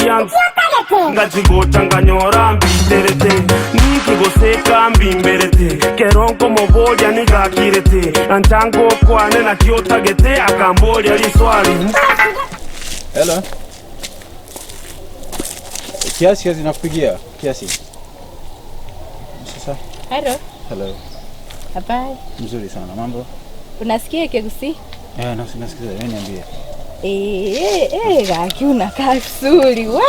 Nkamboria Ngachigocha nkanyora mbiterete, Ninki gose kambimberete? Kero nkomoboria nigo akirete, Ancha ngokwane naki otagete, Akamboria riswali. Hello. Kiasi kiasi nakupigia kiasi. Sasa. Hello. Hello. Habari. Mzuri sana. Mambo? Unasikia Kegusii? Eh, nasi nasikia. Wewe niambie. Eh, eh, gaki unakaa vizuri. We!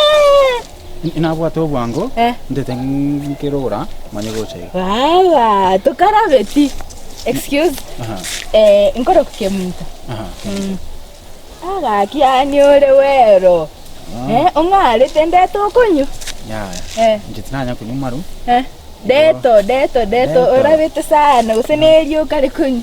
Inabwate obwango Eh. ndete nkirora manye gocha iga. Baba, tokarabeti. Excuse. Aha. Eh, nkoro kukemuntu. Aha. Ah, gaki yani ore wero. Eh, ong'arete ndete okonywa. Yaya. Eh. Inche tinanya kunywa maru. Eh. Deto, deto, deto, Deto. orabete sana gose nerio okare konywa.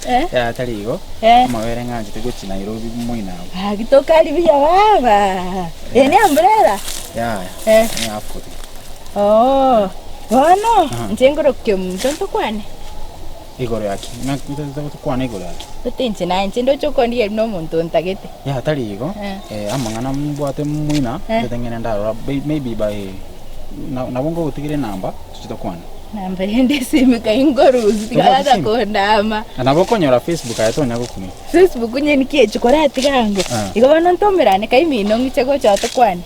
Eh? Yaya tari igo. Eh. Amabere ng'anchete gochia Nairobi moino abwo. Gaki tokari buya baba. Eye ne umbrella? Yaya. Eh. Ne half coat. Oo. Bono, Aha. inche nkorokia omonto ntokwane. Igoro yaki? Ng'a tokwane igoro yaki? Gose inche naye inche ndoche okondigeria buna omonto ontagete. Yaya tari igo. Eh. Eh, amang'ana mbwate moina, Eh. ntete ng'ende ndarora maybe by nabo ngogotigera enamba toche tokwane. Namba rende esimi kai nkorusia tiga Tobwati gacha simu? kondama. Na nabo okonyora Facebook aye tonya gokumia. Facebook onye niki echi koratiga ango. Ah. Igo bono ntomerane kai mino ng'iche gocha tokwane.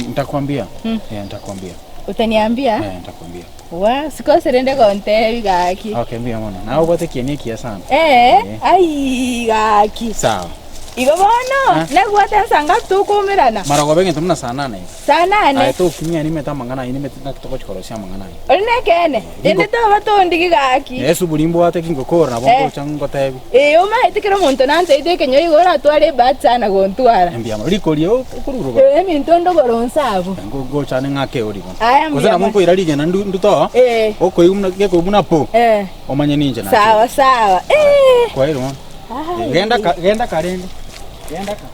Ntakwambia. Mm. Eh, ntakwambia. Utaniambia? Eh, ntakwambia. Wa, sikose rende gontebi gaki. Okay, mbuya mono. Nawe obwate ekieni ekiya sana. Eh, Eh. ai gaki. Sawa. Igo bono, Eh. nabwate nsa ngapi tokomerana? Marogoba egento buna saa nane iga. Saa nane? Aye tokumia nimete amang'ana ayio nimete naki togochi korosia amang'ana ayio. Ori nekeene? Rende toba tondigi gaki. Na esuburi mbwate ki ngokora nabo Eh. ngocha ngotebi. Ee, omaete kera omonto nanteite ekenyoro igo oratware ebahati sana gontwara. Mbuya mono. Rikoria okoruruba. Ee, ebinto ndogoro onsi abwo. Ngocha ne ng'ake ori bono. Aya Gose mbuya nabo mono. nkoira rigena ndu nduto. Ee. Okoigwa buna gekoigwa buna po. Eh. Omanye ninche nachire. Sawa sawa. Ee. Kwaerire bono. Ai. Genda ka genda karende. Genda ka.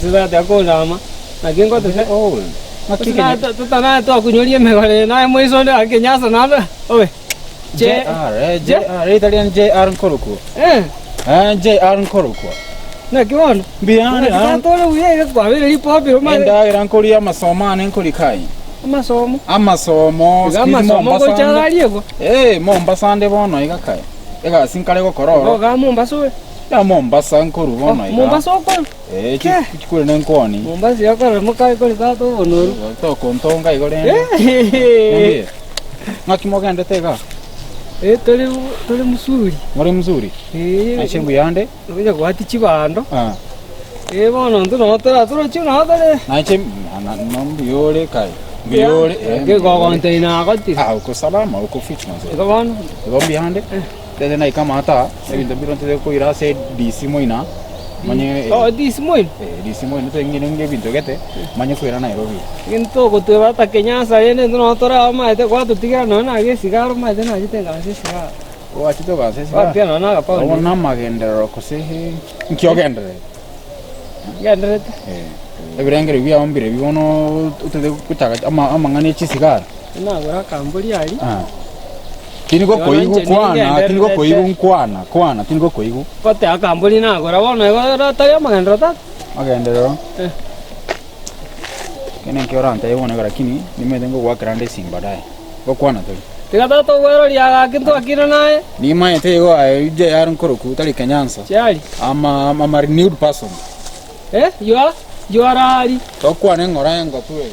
Chisati akondama naki ngotete totanaye twakunyoria emegore naye moiso onde akenyasa naende obe J JR, eh, JR, Italian JR nkorokwo. Eh. Eh, JR nkorokwo. Naki bono? Mbuya Naki tata ore buya iga kwabeire ripopiro mare. Endagera nkoria amasomo ane nkori kai. Amasomo? Amasomo, Iga siku hizi amasomo Mombasa ngocha nde. aria igo? Eh, Mombasa nde bono iga kai. Egasi nkare gokora oro. Igo iga Mombasa ore? Ya Mombasa nkoru bono iga. Mombasa okoru? Eh, chikure nenkoni. Mombasa yakora mokae kori tata obonoru. Tokontonga igo rende. Niambie. Ng'aki mogendete iga? Eh, tori tori msuri. More mzuri? Eh. Nache mbuyande? Onya gwati chibando. Ah. Eh, bono intwe nabo tora torochio nabo tore. Nache mbuyore kai. Mbuyore. Ke gogonte ina agotire. Ah, uko salama, uko fit manze. Igo bono. Igo mbuyande. Tete naika mata, ebinto mbiro ntete koira ase DC moina. Manye Oh, DC moino? Eh, DC moino teng'ire nge ebinto gete, manye koira Nairobi. Egento togoteba ata Kenyansa rende intwe nabo tore abamaete gwatotigera nonya na egesigara omanyete nachete ngansa esigara. Gwachete ogansa esigara? Gwatiga nonya na agapaundi. Obo namagenderero gose nki ogendererete? Ngendererete. Eh, ebirengererio biao mbirebi bono otete gochaka amang'ana e chisigara? Nagora akambori aria. Ah. Tindi gokoigwa kwana, tindi gokoigwa nkwana, kwana, tindi gokoigwa. Gote akambori nagora bono igo tari amagenderero tata. Magenderero? Eh. Kende nki orantebie bono iga lakini nimanyete ngogoakera nde esimi baadaye. Gokwana tori. Tiga tata ogweroria gaki ntwakire naye. Nimanyete igo aye JR nkoroku tari Kenyansa. Chiari. I'm a, I'm a renewed person. Eh, you are, you are ari. Tokwane ng'ora engotu eye.